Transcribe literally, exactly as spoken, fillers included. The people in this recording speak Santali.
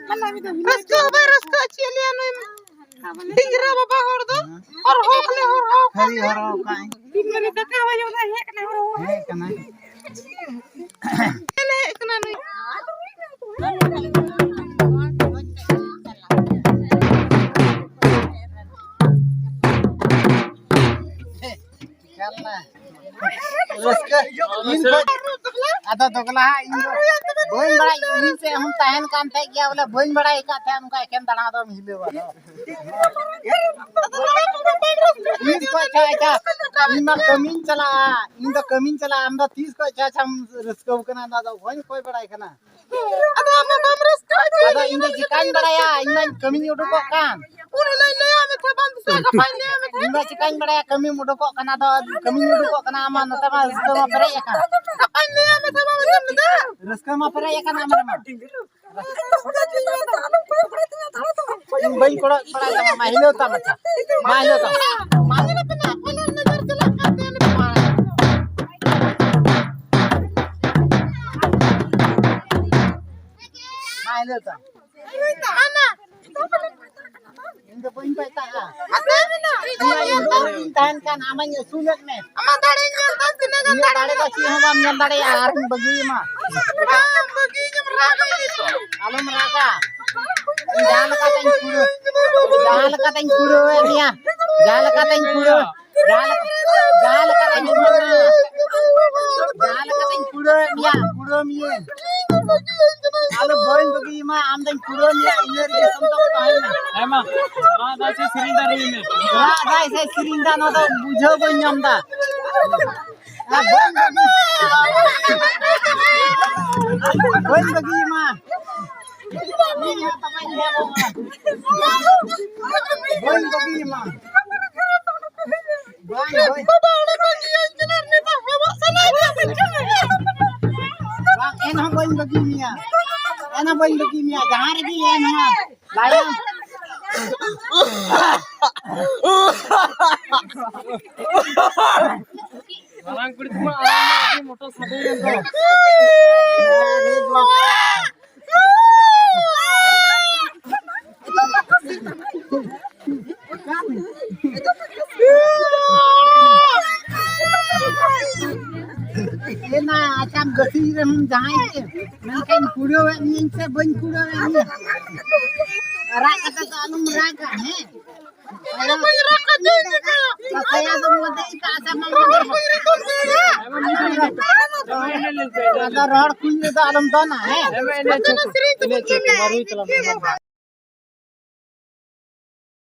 ᱨᱟᱹᱥᱠᱟᱹ ᱦᱚᱸ ᱵᱟᱭ ᱨᱟᱹᱥᱠᱟᱹ ᱦᱚᱪᱚᱭᱮᱫ ᱞᱮᱭᱟ ᱱᱩᱭ ᱰᱤᱝᱜᱽᱨᱟᱹ ᱵᱟᱵᱟ ᱦᱚᱲ ᱫᱚ᱾ ᱦᱚᱨᱦᱚ ᱠᱷᱟᱹᱞᱤ ᱦᱚᱨᱦᱚ ᱠᱷᱟᱹᱞᱤ ᱦᱚᱨᱦᱚ ᱠᱟᱜ ᱟᱹᱧ᱾ ᱢᱟᱱᱮ ᱫᱟᱠᱟ ᱦᱚᱸ ᱵᱟᱭ ᱡᱚᱢ ᱫᱟ, ᱦᱮᱡ ᱠᱟᱱᱟᱭ ᱦᱚᱨᱦᱚ᱾ ᱦᱮᱡ ᱠᱟᱱᱟᱭ᱾ ᱦᱮᱡ ᱠᱟᱱᱟ ᱱᱩᱭ᱾ ᱨᱟᱹᱥᱠᱟᱹ᱾ ᱤᱧ ᱫᱚ, ᱟᱫᱚ ᱫᱚᱜᱽᱞᱟ ᱦᱟᱸᱜ ᱤᱧ ᱫᱚ ᱵᱟᱹᱧ ᱵᱟᱲᱟᱭ, ᱤᱧ ᱥᱮᱫ ᱦᱚᱸᱢ ᱛᱟᱦᱮᱱ ᱠᱟᱱ ᱛᱟᱦᱮᱸᱫ ᱜᱮᱭᱟ ᱵᱚᱞᱮ, ᱵᱟᱹᱧ ᱵᱟᱲᱟᱭ ᱟᱠᱟᱫ ᱛᱟᱦᱮᱸᱫ ᱚᱱᱠᱟ ᱮᱠᱮᱱ ᱫᱟᱬᱟ ᱫᱚᱢ ᱦᱤᱞᱟᱹᱣᱟ᱾ ᱛᱤᱥ ᱠᱷᱚᱡ ᱪᱚ ᱟᱪᱪᱷᱟ, ᱤᱧ ᱢᱟ ᱠᱟᱹᱢᱤᱧ ᱪᱟᱞᱟᱜᱼᱟ, ᱤᱧ ᱫᱚ ᱠᱟᱹᱢᱤᱧ ᱪᱟᱞᱟᱜᱼᱟ, ᱟᱢ ᱫᱚ ᱛᱤᱥ ᱠᱷᱚᱡ ᱪᱚ ᱟᱪᱪᱷᱟᱢ ᱨᱟᱹᱥᱠᱟᱹᱣ ᱠᱟᱱᱟ, ᱚᱱᱟ ᱫᱚ ᱚᱠᱚᱭ ᱚᱠᱚᱭ ᱵᱟᱲᱟᱭ ᱠᱟᱱᱟ᱾ ᱟᱫᱚ ᱟᱢ ᱢᱟ ᱵᱟᱢ ᱨᱟᱹᱥᱠᱟᱹ ᱦᱚᱪᱚᱭᱮᱫ ᱟᱫᱚ ᱤᱧ ᱫᱚ ᱪᱤᱠᱟᱹᱧ ᱵᱟᱲᱟᱭᱟ, ᱤᱧ ᱢᱟᱧ ᱠᱟᱹᱢᱤᱧ ᱩᱰᱩᱠᱚᱜ ᱠᱟᱱ᱾ ᱩᱱᱤ ᱞᱟᱹᱭ ᱞᱟᱹᱭᱟ ᱢᱮᱛᱷᱟ ᱵᱟᱢ ᱫᱤᱥᱟᱹᱭᱟ, ᱜᱟᱯᱟᱧ ᱞᱟᱹᱭᱟ ᱢᱮᱛᱷᱟ᱾ ᱤᱧ ᱫᱚ ᱪᱤᱠᱟᱹᱧ ᱵᱟᱲᱟᱭᱟ, ᱠᱟᱹᱢᱤᱢ ᱩᱰᱩᱠᱚᱜ ᱠᱟᱱᱟ, ᱟᱫᱚ ᱠᱟᱹᱢᱤᱧ ᱩᱰᱩᱠᱚᱜ ᱠᱟᱱᱟ, ᱟᱢ ᱢᱟ ᱱᱚᱛᱮ ᱢᱟ ᱨᱟᱹᱥᱠᱟᱹ ᱢᱟ ᱯᱮᱨᱮᱡ ᱟᱠᱟᱱ᱾ ᱜᱟᱯᱟᱧ ᱞᱟᱹᱭᱟ ᱢᱮᱛᱷᱟ ᱵᱟᱢ ᱟᱸᱡᱚᱢ ᱞᱮᱫᱟ᱾ ᱨᱟᱹᱥᱠᱟᱹ ᱢᱟ ᱯᱮᱨᱮᱡ ᱟᱠᱟᱱ ᱟᱢ ᱨᱮᱢᱟ᱾ ᱤᱧ ᱵᱟᱹᱧ ᱠᱚᱲᱟ ᱵᱟᱲᱟᱭ ᱛᱟᱢᱟ, ᱢᱟ ᱦᱤᱞᱟᱹᱣ ᱛᱟᱢ ᱟᱪᱪᱷᱟ᱾ ᱢᱟ ᱦᱤᱞᱟᱹᱣ ᱛᱟᱢ᱾ ᱢᱟ ᱦᱤᱞᱟᱹᱣ ᱛᱟᱢ᱾ ᱤᱧ ᱫᱚ ᱵᱟᱹᱧ ᱯᱟᱭᱛᱟᱜᱼᱟ᱾ ᱤᱧ ᱫᱚ ᱤᱧ ᱛᱟᱦᱮᱱ ᱠᱷᱟᱱ ᱟᱢᱟᱧ ᱟᱹᱥᱩᱞᱮᱫ ᱢᱮ᱾ ᱟᱢᱟᱜ ᱫᱟᱲᱮᱧ ᱧᱮᱞ ᱫᱟ, ᱛᱤᱱᱟᱹᱜ ᱜᱟᱱ ᱤᱧᱟᱹᱜ ᱫᱟᱲᱮ ᱫᱚ ᱪᱮᱫ ᱦᱚᱸ ᱵᱟᱢ ᱧᱮᱞ ᱫᱟᱲᱮᱭᱟᱜᱼᱟ, ᱟᱨᱤᱧ ᱵᱟᱹᱜᱤᱭᱟᱢᱟ᱾ ᱵᱟᱝ ᱵᱟᱹᱜᱤᱭᱟᱹᱧ, ᱨᱟᱜᱟᱹᱧ ᱱᱤᱛᱚᱜ᱾ ᱟᱞᱚᱢ ᱨᱟᱜᱟ᱾ ᱤᱧ ᱡᱟᱦᱟᱸ ᱞᱮᱠᱟᱛᱮᱧ ᱠᱩᱲᱟᱹ-, ᱡᱟᱦᱟᱸ ᱞᱮᱠᱟᱛᱮᱧ ᱠᱩᱲᱟᱹᱣᱮᱫ ᱢᱮᱭᱟ, ᱡᱟᱦᱟᱸ ᱞᱮᱠᱟᱛᱮᱧ ᱠᱩᱲᱟᱹ-, ᱡᱟᱦᱟᱸ ᱞᱮᱠᱟ-, ᱡᱟᱦᱟᱸ ᱞᱮᱠᱟᱛᱮᱧ ᱠᱩᱲᱟᱹᱣᱮᱫ ᱢᱮᱭᱟ, ᱡᱟᱦᱟᱸ ᱞᱮᱠᱟᱛᱮᱧ ᱠᱩᱲᱟᱹᱣᱮᱫ ᱢᱮᱭᱟ, ᱠᱩᱲᱟᱹᱣ ᱢᱤᱭᱟᱹᱧ᱾ ᱟᱫᱚ ᱵᱟᱹᱧ ᱵᱟᱹᱜᱤᱭᱟᱢᱟ, ᱟᱢ ᱫᱚᱧ ᱠᱩᱲᱟᱹᱣ ᱢᱮᱭᱟ, ᱤᱧ ᱨᱮᱜᱮ ᱥᱚᱱᱛᱚᱨ ᱛᱟᱦᱮᱱᱟ᱾ ᱦᱮᱸ ᱢᱟ, ᱨᱟᱜ ᱫᱟᱭ ᱥᱮ ᱥᱮᱨᱮᱧ ᱫᱟᱭ ᱨᱩᱭ ᱢᱮ᱾ ᱨᱟᱜ ᱫᱟᱭ ᱥᱮ ᱥᱮᱨᱮᱧ ᱫᱟ, ᱱᱚᱣᱟ ᱫᱚ ᱵᱩᱡᱷᱟᱹᱣ ᱵᱟᱹᱧ ᱧᱟᱢ ᱫᱟ᱾ ᱵᱟᱹᱧ ᱵᱟᱹᱜᱤ-, ᱵᱟᱹᱧ ᱵᱟᱹᱜᱤᱭᱟᱢᱟ᱾ ᱵᱟᱹᱧ ᱵᱟᱹᱜᱤᱭᱟᱢᱟ᱾ ᱵᱟᱝ, ᱵᱟᱹᱧ᱾ ᱵᱟᱝ, ᱮᱱᱦᱚᱸ ᱵᱟᱹᱧ ᱵᱟᱹᱜᱤ ᱢᱮᱭᱟ᱾ ᱮᱱᱦᱚᱸ ᱵᱟᱹᱧ ᱵᱟᱹᱜᱤ ᱢᱮᱭᱟ᱾ ᱡᱟᱦᱟᱸ ᱨᱮᱜᱮ ᱮᱱᱦᱚᱸ᱾ ᱞᱟᱭᱚᱝ᱾ ᱢᱟᱨᱟᱝ ᱠᱩᱲᱤ ᱛᱟᱠᱚ ᱟᱲᱟᱝ ᱢᱟ ᱟᱹᱰᱤ ᱢᱚᱴᱟ ᱥᱟᱰᱮ ᱠᱟᱱ ᱫᱚ᱾ ᱟᱨᱮ ᱵᱟᱯ᱾ ᱛᱤ ᱨᱮᱦᱚᱸ ᱡᱟᱦᱟᱸᱭ ᱜᱮ, ᱢᱮᱱᱠᱷᱟᱱ ᱠᱩᱲᱟᱹᱣᱮᱫ ᱢᱤᱭᱟᱹᱧ ᱥᱮ ᱵᱟᱹᱧ ᱠᱩᱲᱟᱹᱣᱮᱫ ᱢᱤᱭᱟᱹ? ᱨᱟᱜ ᱠᱟᱛᱮ ᱫᱚ ᱟᱞᱚᱢ ᱨᱟᱜᱟ, ᱦᱮᱸ? ᱫᱟᱸᱥᱟᱭᱟ ᱫᱚ ᱢᱚᱫᱮ ᱮᱴᱟᱜ ᱥᱮᱫ ᱢᱟ ᱢᱚᱫᱮ᱾ ᱟᱫᱚ ᱨᱚᱲ ᱠᱩᱧ ᱨᱮᱫᱚ ᱟᱞᱚᱢ ᱫᱚᱱᱟ, ᱦᱮᱸ?